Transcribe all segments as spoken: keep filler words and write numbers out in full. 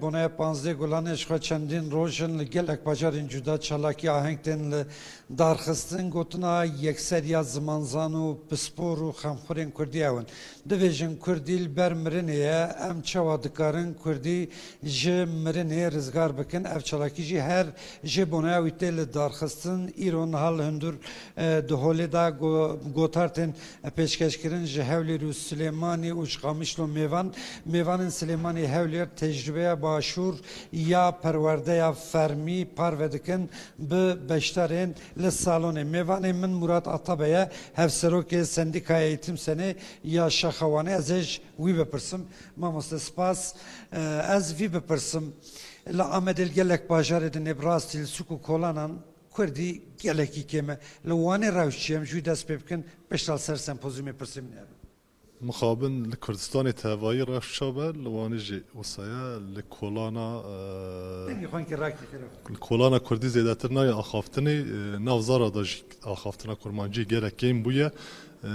Boneya panzdeh Gulanê ji xwe çendîn roj in li gelek bajarên cuda çalakî aheng tên li darxistin. Gotina yekseriya zimanzan û pispor û xemxurên kurdî ew in. Dibêjin kurdî li ber mirinê ye, em çawa dikarin kurdî ji mirinê rizgar bikin? Ev çalakî jî her jê boneya wî tê li darxistin. Îro niha li hundir, e, di holê de go-, gotar tên pêşkeşkirin ji Hewlêr û Silêmanî û ji Qamişlo mêvan. Mêvanên Silêmanî Hewlêr tecrûbeya başûr ya perwerdeya fermî parve dikin bi beşdarên li salonê. Mêvanê min Murat Atabe ye, hevserokê Sendîkaya Eğitim Senê ya Şaxa Wanê. Ez ê ji wî bipirsim. Mamoste spas. Ee, ez vî bipirsim. Li Amedê li gelek bajarê din ê bi rastî li sûk û kolanan kurdî gelekî kêm e. Li Wanê rewş çi ye? Em ji wî dest pê bikin, pişta li ser sempozyumê pirsê min hebe. Mixabin li Kurdistanê tevayî rewş çabe, li Wanê jî wisa ye, li kolana, e, Dengê xwe hinkî rakî xêra. Li kolana kurdî zêdetir nayê axaftinê, e, nav zara da jî axaftina kurmancî gelek kêm bûye. E,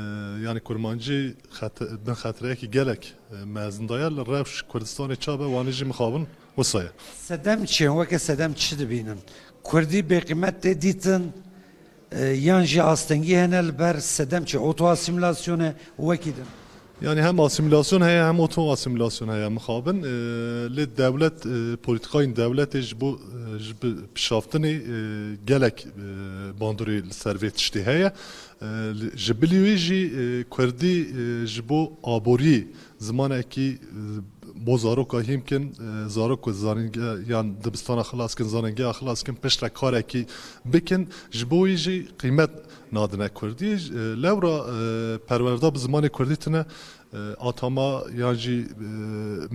yanî kurmancî xet-, bin xetireyekî gelek, e, mezin daye, li rewş Kurdistanê çabe, Wanê jî mixabin wisa ye. Sedem çi ye? Weke sedem çi dibînin? Kurdî bêqîmet tê dîtin, e, yan jî astengî hene li ber sedem çi? Oto asîmîlasyon e, wekî din. Yanî hem asîmîlasyon heye, hem oto asîmîlasyon heye mixabin. E, lê dewlet, e, polîtikayên dewletê ji bo, e, ji bi pişaftinê, e, gelek, e, bandorê li ser vê tiştê heye. E, li, ji bilî wê jî, e, kurdî, e, ji bo aboriyê zimanekî, e, bo zaroka hîn kin, e, zarok ku zanînge-, yan dibistana xilas kin, zanîngeha xilas kin, piştre karekî bikin, ji bo wî jî qîmet nadine kurdî. E, lewra, e, perwerda bi zimanê kurdî tine, e, atama yan jî, e,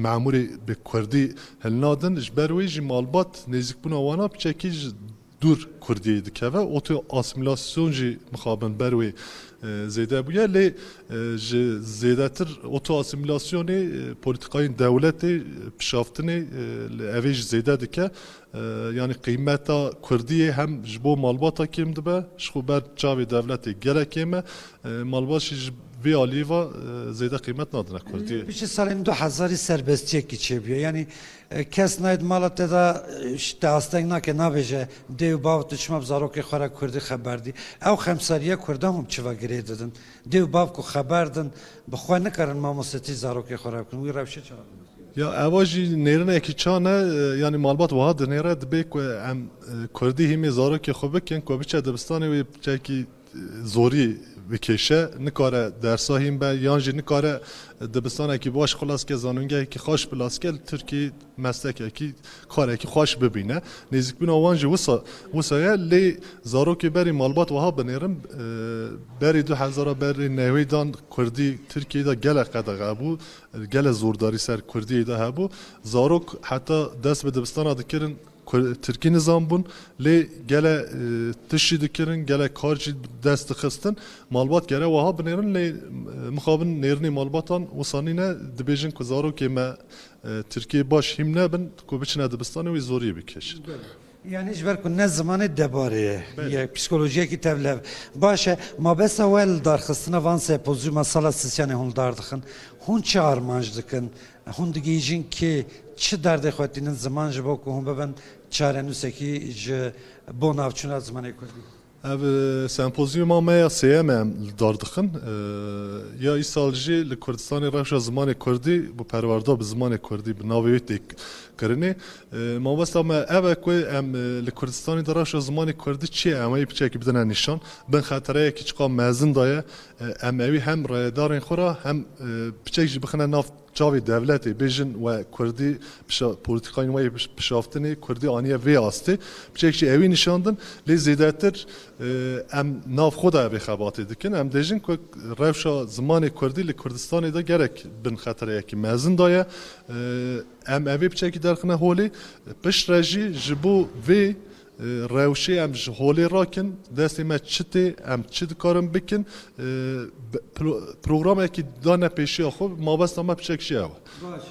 memûrê bi kurdî hilnadin. Ji ber wê jî malbat nêzîkbûna wana piçekî ji dûr kurdiyê dikeve. Oto asîmîlasyon jî mixabin ber wê, e, zêde bûye. Lê, e, ji zêdetir oto asîmîlasyonê, e, polîtikayên dewletê, e, pişaftinê, e, li evê jî zêde dike. E, yanî qîmeta kurdiyê hem ji bo malbata kêm dibe, ji xwe ber çavê dewletê gelek kêm e. E, malbat jî ji vê alî ve, e, zêde qîmet nadine kurdiyê. Piçê salên du hezarî serbestiyekî çêbûye. Yanî, e, kes nayê di mala te de, e, ji te asteng nake, nabêje, dê û bav tu çima bi zarokê xwe re kurdî xeber dî? Ew xemsariya kurdan hûn çi ve girê didin? Dê û bav ku xeber din, bi xwe nikarin mamostetî zarokê xwe re bikin. Wî rewşê çawa? Ya eva jî nêrinekî çan e, e, yanî malbat wiha dinêre, dibê ku em, e, kurdî hîmê zarokê xwe bikin, ku biçe dibistanê wê piçekî, e, zorî bikêşe, nikare dersa hîn be, yan jî nikare, e, dibistanekî baş xilas ke, zanîngehekî xweş xilas ke, li Tirkiyê meslekekî, karekî xweş bibîne. Nêzîkbûna wan jî wisa, wisa ye, lê zarokê berî malbat wiha binêrin, e, berî du hezara berî newêdan kurdî Tirkiyeyê de gelek qedexe bû. Gele zordarî ser kurdiyê de hebû. Zarok heta dest bi dibistana dikirin, kur-, tirkî nizanbûn, lê gele, e, tiştî dikirin, gele kar jî dest dixistin. Malbat gere wiha binêrin, lê, e, mixabin nêrinê malbatan wisa nîne, dibêjin ku zarokê me, e, tirkiyê baş hîm nebin, ku biçine dibistanê wî zoriyê bikêşin. Yanî ji ber ku ne zimanê debarê ye, Belê. Ye psîkolojiyekî tevlihev. Baş e, mabesta we li darxistina van sempozyûma sala sisyanê hûn li dar dixin, hûn çi armanc dikin? Hûn digihîjin kê, çi derdê xwe tînin ziman ji bo ku hûn bibin çarenûsekî ji bo navçûna zimanê kurdî? Ev, e, sempozyûma me ya sêyem e em li dar dixin. E, ya îsal jî li Kurdistanê rewşa zimanê kurdî bi perwerda bi zimanê kurdî bi navê wê tê kirinê. E, mabesta me ev e ku em, e, li Kurdistanê de rewşa zimanê kurdî çi ye, em wê piçekî bidine nîşan. Bin xetereyekî çiqa mezin daye, e, em ewî hem rayedarên xwe re hem, e, piçek jî bixine nav çavê dewletê, bêjin we kurdî pişa-, polîtîkayên we yê piş-, pişaftinê kurdî aniye vê astê. Piçek jî ewî nîşan din, lê zêdetir, e, em nav xwe de evê xebatê dikin. Em dêjin ku rewşa zimanê kurdî li Kurdistanê de gerek bin xetereyekî mezin daye. E, em evê piçekî derxine holê, piştre jî ji bo vê, e, rewşê em ji holê rakin, destê me çi tê, em çi dikarin bikin, e, be-, pro-, programekî dane pêşiya xwe, mabesta me piçek jî ew e. Baş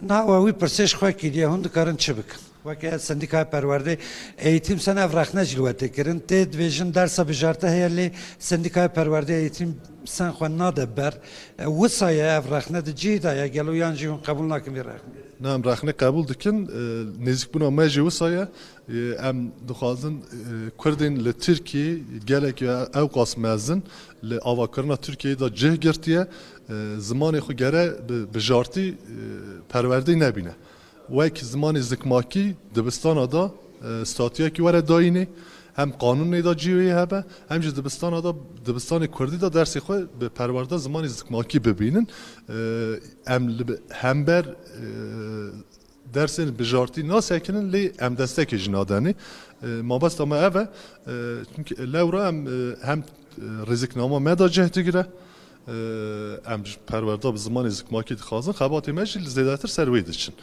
e. Niha we wî pirsê ji xwe kiriye, hûn dikarin çi bikin? Weke Sendîkaya Perwerdê Eğitim Sen ev rexne jî li we tê kirin. Tê dibêjin dersa bijartî heye lê Sendîkaya Perwerdê Eğitim Sen xwe nade ber. E, wisa ye ev rexne di cihê de ye gelo yan jî hûn qebûl nakin vê rexnê? Na, em rexne qebûl dikin. E, nêzîkbûna me jî wisa ye. E, em dixwazin, e, Kurdên li Tirkiyê gelek ya ewqas mezin li avakirina Tirkiyeyê de cih girtiye. E, zimanê xwe gere bi, bijartî, e, perwerdeyê nebîne. Wek zimanê zikmakî dibistana da, e, statuyekî were dayînê, hem qanûnê da cî wê hebe, hem jî dibistana da, dibistanê kurdî da dersê xwe bi perwerde zimanê zikmakî bibînin. E, em li bi-, hember, e, dersên bijartî nasekinin, lê em destekê jî nadenê. E, mabesta me ev e, e, çimkî lewra em, e, hem, e, rêziknama me da cih digire, e, em ji perwerda bi zimanê zikmakî dixwazin, xebatê me jî li zêdetir ser wê diçin.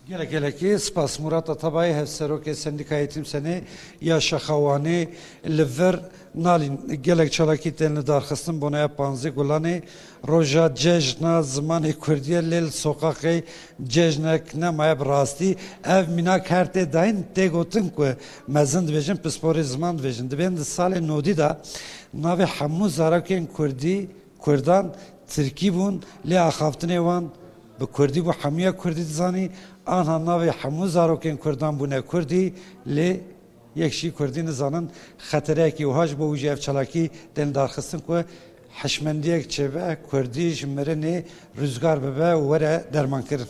Gelek gelekî spas Murat Atabayê, Hevserokê Sendîkaya Eğitim Senê ya Şaxa Wanê, li vir nalîn. Gelek çalakî tên li darxistin, bona ya panzdeh Gulanê, roja cejna zimanê kurdî ye, lê li soqaqê cejnek nemaye bi rastî. Ev mînak her tê dayîn, tê gotin ku mezin dibêjin, pisporê ziman dibêjin. Dibên di salê nodî de navê hemû zarokên kurdî, kurdan tirkî bûn, lê axaftinê wan bi kurdî bû, hemûya kurdî dizanî. Anha navê hemû zarokên kurdan bûne kurdî, lê yek jî kurdî nizanin. Xetereyekî wiha ji bo wî jî ev çalakî tên darxistin ku hişmendiyek çêbe, kurdî ji mirinê rûzgar bibe û were dermankirin.